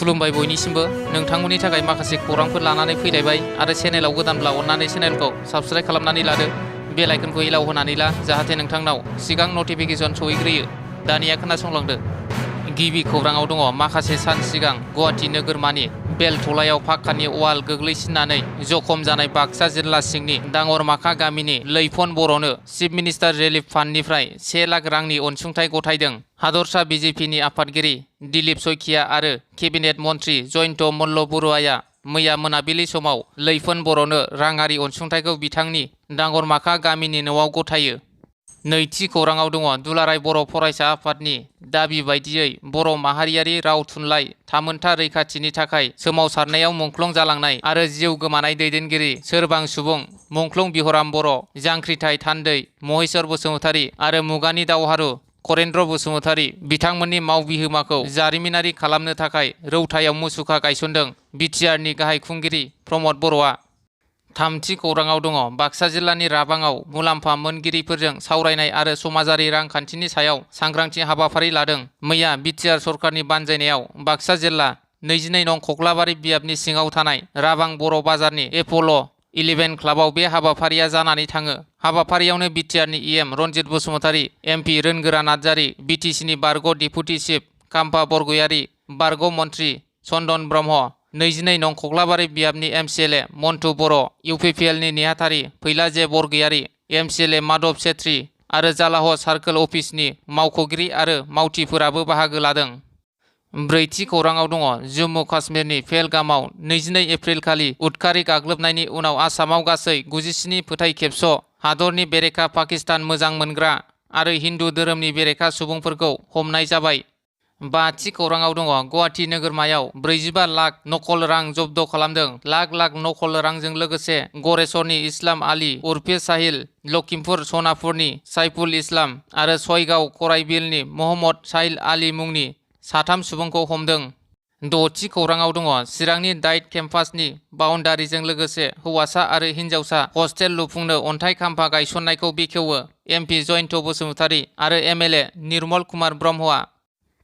खुलुमबाय बयनिसिमबो नोंथांमोननि थाखाय माखासे खौरांफोर लानानै फैलायबाय आरो चेनेलाव गोदानब्ला अन्नानै चेनेलखौ साबस्क्राइब खालामनानै लादो बेल आइकनखौ एलाव होनानै ला जाहाथे नोंथांनाव सिगां नटिफिकेसन सहैग्रोयो। दानिया खोनासंलांदो। गिबि खौराङाव दङ माखासे सान सिगां गुवाहाटि नोगोरमानि बेलथलायाव पाक्कानि वाल गोग्लैसिननानै जखम जानाय बाक्सा जिल्ला सिंनि दाङरमाखा गामिनि लैफन बर'नो चिफ मिनिस्टार रिलिफ फान्डनिफ्राय 1 लाख रांनि अनसुंथाइ गथायदों। हादरसा बिजेपिनि आफादगिरि दिलीप सैखिया आरो केबिनेट मन्त्रि जयन्त मल्ल बरुवाया मैया मोनाबिलि समाव लैफोन बर'नो राङारि अनसुंथाइखौ बिथांनि दाङरमाखा गामिनि न'आव गथायो। नैथि खौराङाव दङ दुलाराय बर' फरायसा आफादनि दाबि बायदियै बर' माहारियारि राव थुनलाइ थामोनथा रैखाथिनि थाखाय सोमावसारनायाव मुंख्लं जालांनाय आरो जिउ गोमानाय दैदेनगिरि सोरबां सुबुं मुंख्लं बिहराम बर', जांख्रिथाय थान्दै महेश्वर बसुमतारी आरो मुगानि दावहारु करेन्द्र बसुमतारी बिथांमोननि मावबिहोमाखौ जारिमिनारि खालामनो थाखाय रौथायाव मुसुखा गायसनदों बिटिआरनि गाहाय खुंगिरि प्रमद बर'आ। थामथि खौराङाव दङ बाक्सा जिल्लानि राबाङाव मुलाम्फा मोनगिरिफोरजों सावरायनाय आरो समाजारि रांखान्थिनि सायाव सांग्रांथि हाबाफारि लादों। मैया बिटिआर सरकारनि बानजायनायाव बाक्सा जिल्ला 22 नं खख्लाबारि बियाबनि सिङाव थानाय राबां बर' बाजारनि एप'ल 11 क्लाबाव बे हाबाफारिया जानानै थाङो। हाबाफारियावनो बिटिआरनि इएम रनजित बसुमतारी, एमपि रोनगोरा नार्जारी, बिटिसिनि बारग' डिपुटि चिफ काम्पा बरगयारी, बारग' मन्त्रि चन्दन ब्रह्म, 22 नं खख्लाबारि बियाबनि एमसिएलए मन्टु बर', इउपिपिएलनि नेहाथारि फैला जे बरगयारी, एमसिएलए माधव छेत्री आरो जालाह सार्कोल अफिसनि मावख'गिरि आरो मावथिफोराबो बाहागो लादों। ब्रैथि खौराङाव दङ जम्मु काश्मीरनि पेहेलगामाव 22 एप्रिल खालि उदखारि गाग्लोबनायनि उनाव आसामाव गासै 97 फोथाय खेबस' हादरनि बेरेखा पाकिस्तान मोजां मोनग्रा आरो हिन्दु धोरोमनि बेरेखा सुबुंफोरखौ हमनाय जाबाय। बाथि खौराङाव दङ गुवाहाटि नोगोरमायाव 45 लाख नकल रां जब्द खालामदों। लाख नकल रांजों लोगोसे गरेस्वरनि इस्लाम आली उर्फे साहिल, लखिमपुर सनापुरनि साइफुल इस्लाम आरो सयगाव कराइबिलनि महम्मद साहिल आली मुंनि 3 सुबुंखौ हमदों। द'थि खौराङाव दङ चिरांनि डाइट केम्पासनि बाउन्डारिजों लोगोसे हौवासा आरो हिन्जावसा हस्टेल लुफुंनो अन्थाइ खाम्फा गायसननायखौ बेखेवो एमपि जयन्त बसुमतारी आरो एमएलए निर्मल कुमार ब्रह्मआ।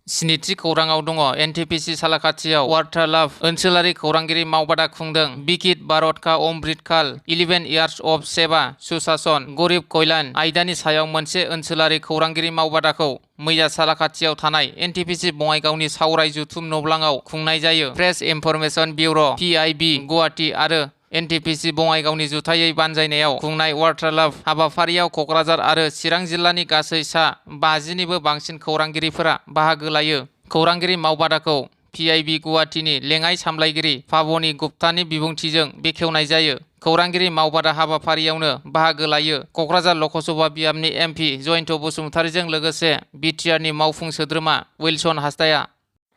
स्निथि खौराङाव दङ एनटिपिसि सालाकाथियाव वार्तालाप ओनसोलारि खौरांगिरि मावबादा खुंदों। बिकिट भारत का अमृत काल 11 इयार्स अफ सेवा सुशासन गरिब कल्याण आयदानि सायाव मोनसे ओनसोलारि खौरांगिरि मावबादाखौ मैया सालाकाथियाव थानाय एनटिपिसि बङाइगावनि सावराय जुथुम नब्लाङाव खुंनाय जायो। प्रेस इनफरमेशन ब्युर' पिआइबि गुवाहाटि आरो एनटिपिसि बङाइगावनि जुथायै बानजायनायाव खुंनाय वार्तालाप हाबाफारियाव क'क्राझार आरो चिरां जिल्लानि गासै सा 50निबो बांसिन खौरांगिरिफोरा बाहागो लायो। खौरांगिरि मावबादाखौ पिआइबि गुवाहाटिनि लेङाइ सामलायगिरि पाबनि गुप्तानि बिबुंथिजों बेखेवनाय जायो। खौरांगिरि मावबादा हाबाफारियावनो बाहागो लायो क'क्राझार लकसभा बियाबनि एमपि जयन्त बसुमतारीजों लोगोसे बिटिआरनि मावफुं सोद्रोमा उइलसन हासदाया।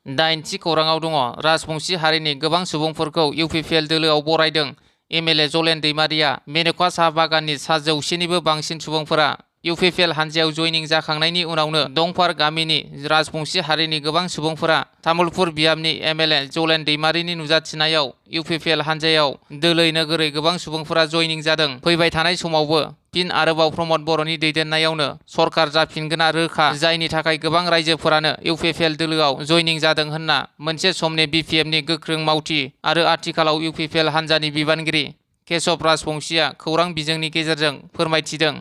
दाइनथि खौराङाव दङ राजबंशी हारिनि गोबां सुबुंफोरखौ इउपिपिएल दोलोआव बरायदों एमएलए जलेन दैमारिया। मेन'का साहा बागाननि सा 100निबो बांसिन सुबुंफोरा इउपिपिएल हानजायाव जयनिं जाखांनायनि उनावनो दंफार गामिनि राजबंशी हारिनि गोबां सुबुंफोरा तामुलपुर बियाबनि एमएलए जलेन दैमारिनि नुजाथिनायाव इउपिपिएल हानजायाव दोलै नोगोरै गोबां सुबुंफोरा जयनिं जादों। फैबाय थानाय समावबो फिन आरोबाव प्रमद बर'नि दैदेननायावनो सरकार जाफिनगोना रोखा, जायनि थाखाय गोबां रायजोफोरानो इउपिपिएल दोलोआव जयनिं जादों होनना मोनसे समनि बिपिएफनि गोख्रों मावथि आरो आथिखालाव इउपिपिएल हानजानि बिबानगिरि केशब राजबंशीया खौरां बिजोंनि गेजेरजों फोरमायथिदों।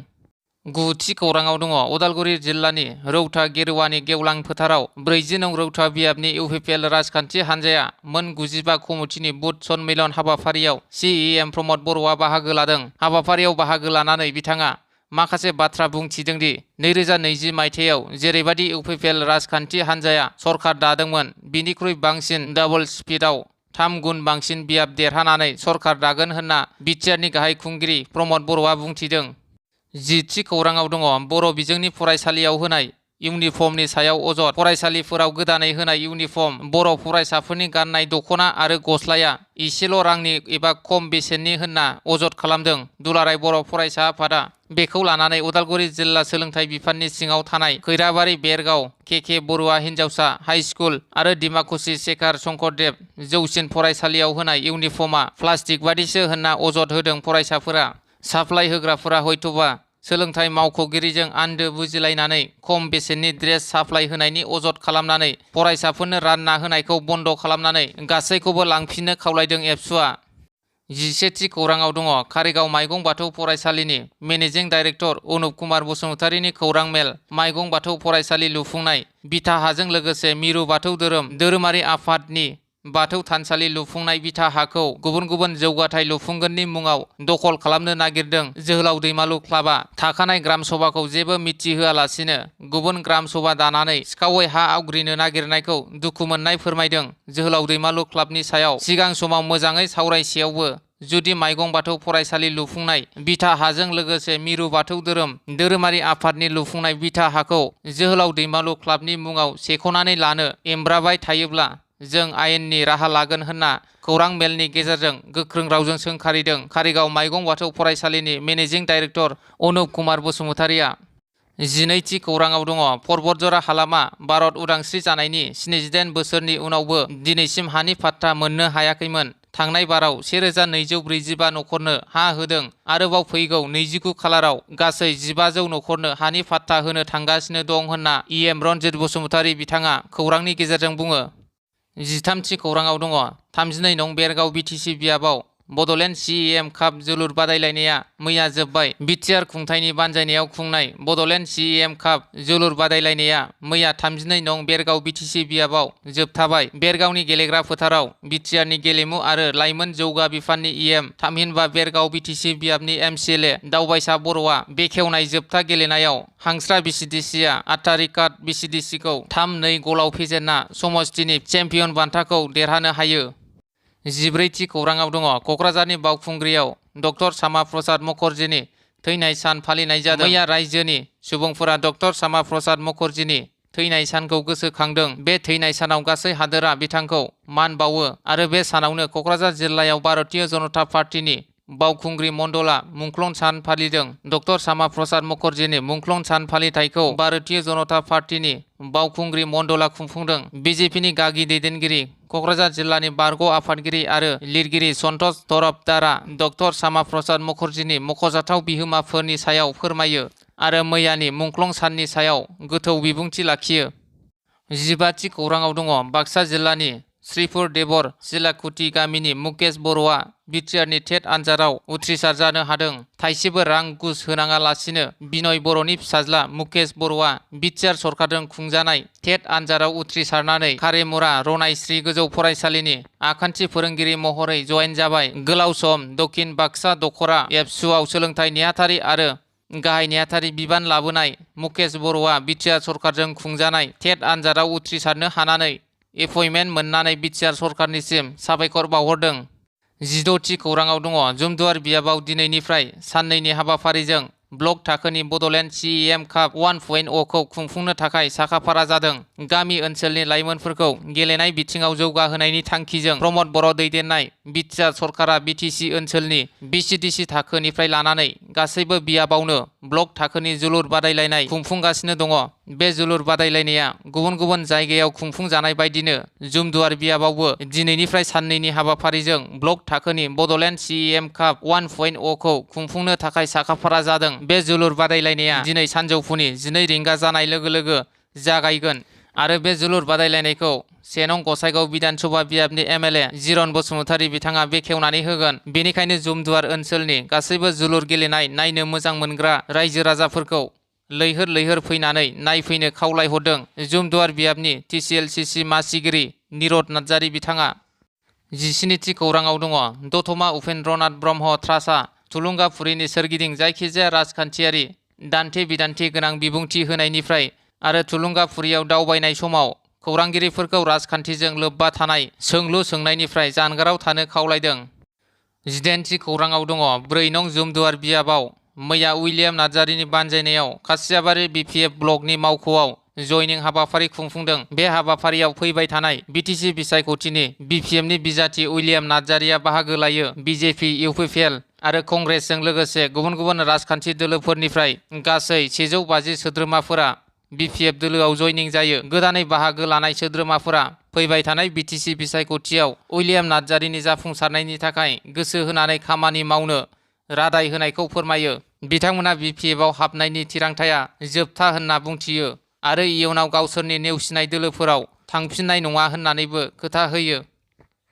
गुथि खौराङाव दङ उदालगुरि जिल्लानि रौता गेरुवानि गेवलां फोथाराव 40 नं रौता बियाबनि इउपिपिएल राजखान्थि हानजाया मोन 95 कमिटिनि बुथ सन्मेलन हाबाफारियाव सिइएम प्रमद बर'आ बाहागो लादों। हाबाफारियाव बाहागो लानानै बिथाङा माखासे बाथ्रा बुंथिदोंदि 2020 मायथाइयाव जेरैबादि इउपिपिएल राजखान्थि हानजाया सरकार दादोंमोन बिनिख्रुइ बांसिन डाबल स्पिडआव 3 गुन बांसिन बियाब देरहानानै सरकार दागोन होनना बिटिआरनि गाहाय खुंगिरि प्रमद बर'आ बुंथिदों। 10थि खौराङाव दङ बर' बिजोंनि फरायसालियाव होनाय इउनिफर्मनि सायाव अजद। फरायसालिफोराव गोदानै होनाय इउनिफर्म बर' फरायसाफोरनि गाननाय दख'ना आरो गस्लाया इसेल' रांनि एबा खम बेसेननि होनना अजद खालामदों दुलाराय बर' फरायसा आफादा। बेखौ लानानै उदालगुरि जिल्ला सोलोंथाइ बिफाननि सिङाव थानाय खैराबारि बेरगाव केके बरुवा हिन्जावसा हाइ स्कुल आरो डिमाकुसि शेखर शंकरदेव जौसिन फरायसालियाव होनाय इउनिफर्मआ प्लास्टिक बादिसो होनना अजद होदों फरायसाफोरा। साप्लाइ होग्राफोरा हयथ'बा सोलोंथाइ मावख'गिरिजों आन्दो बुजिलायनानै खम बेसेननि ड्रेस साप्लाय होनायनि अजद खालामनानै फरायसाफोरनो रानना होनायखौ बन्द खालामनानै गासैखौबो लांफिननो खावलायदों एबसुआ। 17थि खौराङाव दङ कारिगाव माइगं बाथौ फरायसालिनि मेनेजिं डाइरेक्टर अनुप कुमार बसुमतारीनि खौरां मेल। माइगं बाथौ फरायसालि लुफुंनाय बिथा हाजों लोगोसे मिरु बाथौ धोरोमारि आफादनि बाथौ थानसालि लुफुंनाय बिथा हाखौ गुबुन गुबुन जौगाथाय लुफुंगोननि मुङाव दखल खालामनो नागिरदों जोहोलाव दैमालु क्लाबआ। थाखानाय ग्राम सभाखौ जेबो मिथिहोआलासिनो गुबुन ग्राम सभा दानानै सिखावै हा आवग्रिनो नागिरनायखौ दुखु मोननाय फोरमायदों जोहोलाव दैमालु क्लाबनि सायाव सिगां समाव मोजाङै सावरायसेयावबो जुदि माइगं बाथौ फरायसालि लुफुंनाय बिथा हाजों लोगोसे मिरु बाथौ धोरोमारि आफादनि लुफुंनाय बिथा हाखौ जोहोलाव दैमालु क्लाबनि मुङाव सेख'नानै लानो एमब्राबाय थायोब्ला जों आयेननि राहा लागोन होनना खौरां मेलनि गेजेरजों गोख्रों रावजों सोंखारिदों कारिगाव माइगं बाथौ फरायसालिनि मेनेजिं डाइरेक्टर अनुप कुमार बसुमतारीया। 12थि खौराङाव दङ पर्बतजरा हालामा भारत उदांस्रि जानायनि 78 बोसोरनि उनावबो दिनैसिम हानि पाट्टा मोननो हायाखैमोन। थांनाय बाराव 1245 नखरनो हा होदों। आरोबाव फैगौ 29 खालाराव गासै 1500 नखरनो हानि पाट्टा होनो थांगासिनो दं होनना इएम रन्जित बसुमतारी बिथाङा खौरांनि गेजेरजों बुङो। 13थि खौराङाव दङ 32 नं बेरगाव बिटिसि बियाबाव बडलेण्ड CEM काप जोलुर बादायलायनाया मैया जोब्बाय। बिटिआर खुंथायनि बानजायनायाव खुंनाय बडलेण्ड CEM काप जोलुर बादायलायनाया मैया 32 नं बेरगाव बिटिसि बियाबाव जोबथाबाय। बेरगावनि गेलेग्रा फोथाराव बिटिआरनि गेलेमु आरो लाइमोन जौगा बिफाननि EM थामहिनबा बेरगाव बिटिसि बियाबनि MCLA दावबायसा बर'आ बेखेवनाय जोबथा गेलेनायाव हांस्रा BCDCआ आट्टारिकाट BCDCखौ 3-2 गलाव फेजेनना समष्टिनि चेम्पियन बान्थाखौ देरहानो हायो। 14थि खौराङाव दङ कक्राझारनि बावखुंग्रियाव डक्टर श्यामा प्रसाद मुखर्जीनि थैनाय सान फालिनाय जादों। मैया रायजोनि सुबुंफोरा डक्टर श्यामा प्रसाद मुखर्जीनि थैनाय सानखौ गोसोखांदों। बे थैनाय सानाव गासै हादोरा बिथांखौ मान बावो आरो बे सानावनो कक्राझार जिल्लायाव भारतीय जनता पार्टीनि बावखुंग्रि मण्डलआ मुंख्लं सान फालिदों। डक्टर श्यामा प्रसाद मुखर्जीनि मुंख्लं सान फालिथायखौ भारतीय जनता पार्टीनि बावखुंग्रि मण्डलआ खुंफुंदों। बिजेपिनि गागि दैदेनगिरि कक्राझार जिल्लानि बारग' आफादगिरि आरो लिरगिरि सन्तोष तरफदारआ डक्टर श्यामा प्रसाद मुखर्जीनि मख'जाथाव बिहोमाफोरनि सायाव फोरमायो आरो मैयानि मुंख्लं साननि सायाव गोथौ बिबुंथि लाखियो। 15थि खौराङाव दङ बाक्सा जिल्लानि श्रीपुर देबर सिलाकुटी गामिनि मुकेश बर'आ बिटिआरनि टेट आनजादाव उथ्रिसार जानो हादों। थाइसेबो रां घुस होनाङालासिनो बिनय बर'नि फिसाज्ला मुकेश बर'आ बिटिआर सरकारजों खुंजानाय टेट आनजादाव उथ्रिसारनानै कारेमुरा रनायश्री गोजौ फरायसालिनि आखान्थि फोरोंगिरि महरै जयेन जाबाय। गोलाव सम दक्षिण बाक्सा दख'रा एबसुआव सोलोंथाइ नेहाथारि आरो गाहाय नेहाथारि बिबान लाबोनाय मुकेश बर'आ बिटिआर सरकारजों खुंजानाय टेट आनजादाव उथ्रिसारनो हानानै एपइन्टमेन्ट मोननानै बिटिआर सरकारनिसिम साबायखर बावहरदों। 16थि खौराङाव दङ जुमदुवार बियाबाव दिनैनिफ्राय साननैनि हाबाफारिजों ब्लक थाखोनि बडलेण्ड CEM काप 1.0 खौ खुंफुंनो थाखाय साखाफारा जादों। गामि ओनसोलनि लाइमोनफोरखौ गेलेनाय बिथिङाव जौगाहोनायनि थांखिजों प्रमद बर' दैदेननाय बिटिआर सरकारा BTC ओनसोलनि BCDC थाखोनिफ्राय लानानै गासैबो बियाबावनो ब्लक थाखोनि जोलुर बादायलायनाय खुंफुंगासिनो दङ। बे जोलुर बादायलायनाया गुबुन गुबुन जायगायाव खुंफुंजानाय बायदिनो जुमदुवार बियाबावबो दिनैनिफ्राय साननैनि हाबाफारिजों ब्लक थाखोनि बडलेण्ड CEM काप 1.0 खौ खुंफुंनो थाखाय साखाफारा जादों। बे जोलुर बादायलायनाया दिनै सानजौफुनि 12 रिंगा जानाय लोगो लोगो जागायगोन आरो बे जोलुर बादायलायनायखौ 1 नं गसाइगाव बिधान सभा बियाबनि MLA जिरन बसुमतारी बिथाङा बेखेवनानै होगोन। बेनिखायनो जुमदुवार ओनसोलनि गासैबो जोलुर गेलेनाय नायनो मोजां मोनग्रा रायजो राजाफोरखौ लैहोर लैहोर फैनानै नायफैनो खावलायहरदों जुमदुवार बियाबनि TCLCC मासिगिरि निरद नार्जारी बिथाङा। 17थि खौराङाव दङ दतमा उपेन्द्रनाथ ब्रह्म ट्रास्टआ थुलुंगाफुरिनि सोरगिदिं जायखिजाया राजखान्थियारि दान्थे बिदान्थे गोनां बिबुंथि होनायनिफ्राय आरो थुलुंगाफुरियाव दावबायनाय समाव खौरांगिरिफोरखौ राजखान्थिजों लोब्बा थानाय सोंलु सोंनायनिफ्राय जानगाराव थानो खावलायदों। 18थि खौराङाव दङ 4 नं जुमदुवार बियाबाव मैया उइलियाम नार्जारीनि बानजायनायाव खासियाबारि BPF ब्लकनि मावख'आव जयनिं हाबाफारि खुंफुंदों। बे हाबाफारियाव फैबाय थानाय BTC बिसायख'थिनि BPMनि बिजाथि उइलियाम नार्जारीया बाहागो लायो। BJP UPPL आरो कंग्रेसजों लोगोसे गुबुन गुबुन राजखान्थि दोलोफोरनिफ्राय गासै 150 सोद्रोमाफोरा BPF दोलोआव जयनिं जायो। गोदानै बाहागो लानाय सोद्रोमाफोरा फैबाय थानाय BTC बिसायख'थियाव उइलियाम नार्जारीनि जाफुंसारनायनि थाखाय गोसो होनानै खामानि मावनो रादाय होनायखौ फोरमायो। बिथांमोना BPFआव हाबनायनि थिरांथाया जोबथा होनना बुंथियो आरो इयुनाव गावसोरनि नेवसिनाय दोलोफोराव थांफिननाय नङा होननानैबो खोथा होयो।